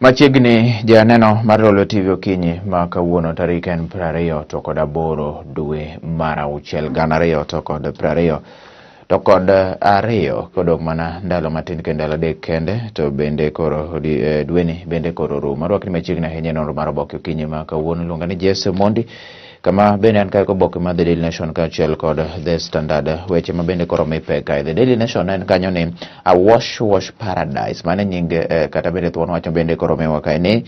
Machiegni janeno mar Lolwe TV okinyi ma kawuono tarik en 28 dwe mar auchiel 2022, kodong' mana ndalo matin kendo ndalo 3 kende to bende koro dweni bende koro rumo. Arwakni machiegni ahinya e nonro mar oboke okinyi ma kawuono. Iluonga ni Jesse Mondi, kama bende an kae koboke mar The Daily Nation kaachiel kod The Standard. Weche ma bende koro mi pek kae The Daily Nation en kanyo ni a wash wash paradise, mano e nying kata bende thuon wacho bende koro miwa kae ni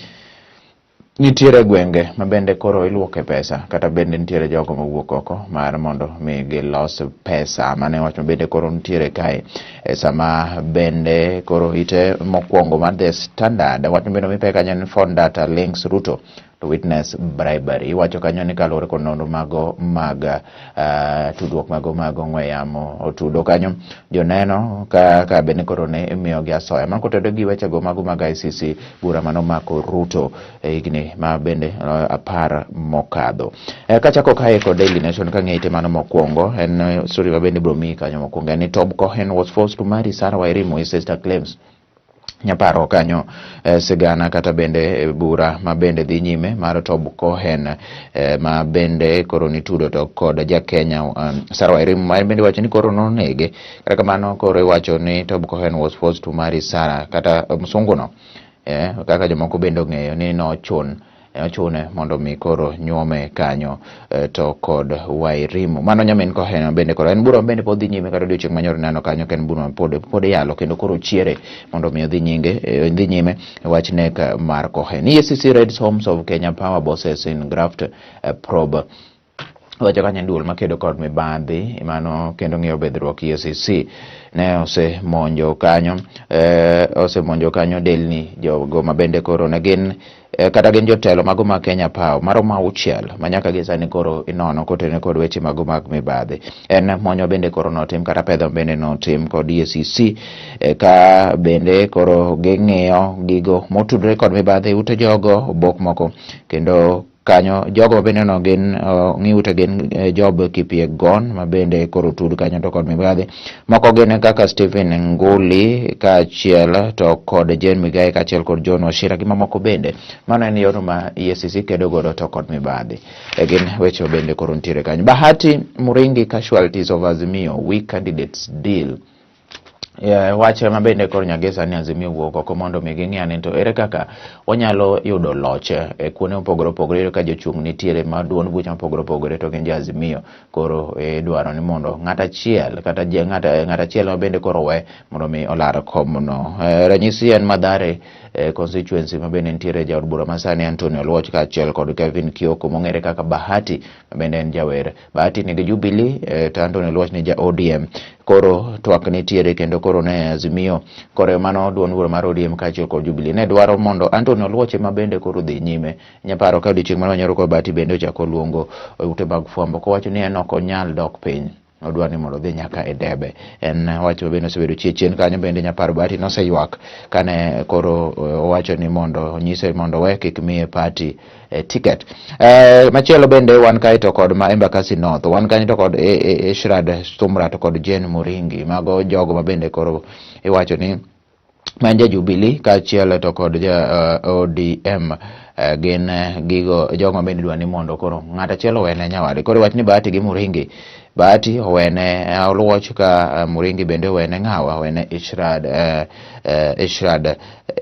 nitiere gwenge ma bende koro iluoke pesa, kata bende nitiere jogo mowuok oko mar mondo mi gilos pesa. Mano e wach ma bende koro nitiere kae. E sama bende koro ite mokwongo mar The Standard, wach ma bende omi pek kanyo ni phone data links Ruto to witness bribery. Iwacho kanyo ni kaluwore kod nonro mago mag tudruok mago mag ong'we yamo otudo kanyo joneno ka bende koro ne imiyogi asoya mano kotenore gi wechego mago mag ICC, bura manomako Ruto e higni ma bende 10 mokadho. Kachako kae kod Daily Nation, kang'iyo ite mano mokwongo en story ma bende ibiro miyi kanyo mokwongo en ni Tob Cohen was forced to marry Sarah Wairimu, his sister claims. Nyaparo kanyo sigana kata bende bura ma bende dhi nyime mar Tob Cohen ma bende koro nitudo to kod ja Kenya Sarah Wairimu, ma en bende iwacho ni koro nonege. Kata kamano koro iwacho ni Tob Cohen was forced to marry Sarah, kata msungu no kaka jomoko bende ong'eyo ni nochun ochune mondo mi koro nyuome kanyo to kod Wairimu. Mano nyamin Cohen bende koro en bura bende pod dhi nyime kata odiochieng' manyoro neno kanyo ka en bura pod iyalo kendo koro chiere mondo mi odhi nyinge odhi nyime e wach nek mar Cohen. EACC raids homes of Kenya Power bosses in graft probe. Wacho kanyo duol makedo kod mibadhi mano kendo ng'iyo bidhruok EACC ne osemonjo kanyo delni jogo ma bende koro ne gin kata gin jotelo mago mag Kenya Power maromo 6 ma nyaka gi sani koro inono kotenore kod weche mago mag mibadhi. En monyo bende koro notim kata pedho bende notim kod EACC ka bende koro ging'iyo gigo motudore kod mibadhi ute jogo obok moko kendo kanyo jogo bende no gin ng'i ute gin Job Kipyegon ma bende koro tud kanyo to kod mibadhi moko gin kaka Stephen Nguli kaachiel to kod Jane Muigai kaachiel kod John Wachira gi mamoko bende. Mano en yorno ma EACC kedo godo to kod mibadhi. Gin weche bende koro nitiere kanyo. Bahati Muringi casualties of Azimio weak candidates deal. Wach ma bende koro nyagesa ni Azimio wuok oko mondo mi ging'i ane to ere kaka wanyalo yudo loch e kuonde mopogore opogore. Iyudo ka jochung' nitiere ma duond buche mopogore opogore to gin jo Azimio, koro idwaro ni mondo ng'at achiel kata ng'at achiel ma bende koro we mondo mi olar komno. Ranyisi en Mathare constituency ma bende nitiere jaod bura masani Anthony Oluoch kaachiel kod Kevin Kioko mong'ere kaka Bahati ma bende en jawer. Bahati nigi Jubilee to Anthony Oluoch ni ja ODM. Koro twak nitiere kendo koro ne Azimio koro mano duond bura mar ODM kaachiel kod Jubilee ne dwaro mondo Anthony Oluoch ema bende koro dhi nyime. Nyaparo ka odiochieng' mar manyoro koro Bahati bende ochako luongo ute mag fwambo kowacho ni en ok onyal dok piny, odwaro ni mondo odhi nyaka e debe. En wach ma bende osebedo chien kanyo bende nyaparo Bahati noseywak kane koro owacho ni mondo onyise mondo owe kik miye party ticket. Machielo bende wan kae to kod ma Embakasi North, wan kanyo to kod Ishrad Sumra to kod Jane Muringi, mago jogo ma bende koro iwacho ni ma en ja Jubilee kaachiel to kod ja ODM gin gigo jogo ma bende idwa ni mondo koro ng'at achiel owene nyawadgi. Koro iwacho ni Bahati gi Muringi, Bahati owene Oluoch ka Muringi bende owene ng'awa, owene Ishrad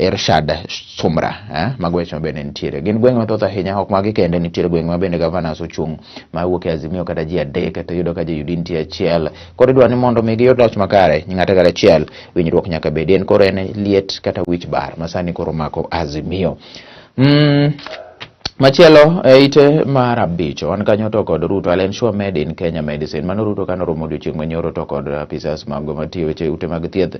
Irshad Sumra. Mago weche ma bende nitiere. Gin gwenge mathoth ahinya, ok magi kende, nitiere gwenge ma bende governors ochung' ma wuok e Azimio kata ji 3 to iyudo ka jo UD nitie achiel. Koro idwa ni mondo mi giyud loch makare, ng'ato kata achiel, winjruok nyaka bedi. En koro en liet kata wich bar ma sani koro mako Azimio. Machielo e ite mar 5 wan kanyo to kod Ruto I'll ensure made in Kenya medicine. Mano Ruto kano romo odiochieng' manyoro to kod apisas mago matiyo weche ute mag thieth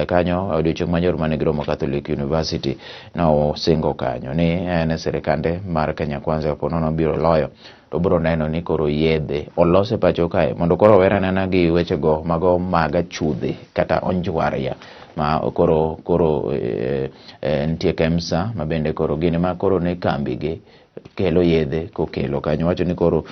kanyo odiochieng' manyoro mane giromo Catholic University nosingo kanyo ni en sirikande mar Kenya Kwanza po nono biro loyo to biro neno ni koro yedhe olos e pacho kae mondo koro ower anena gi wechego mago mag achudhe kata onjwaria ma koro nitie KEMSA ma bende koro gin ma koro ne kambi gi kelo yedhe kokelo kanyo wacho ni koro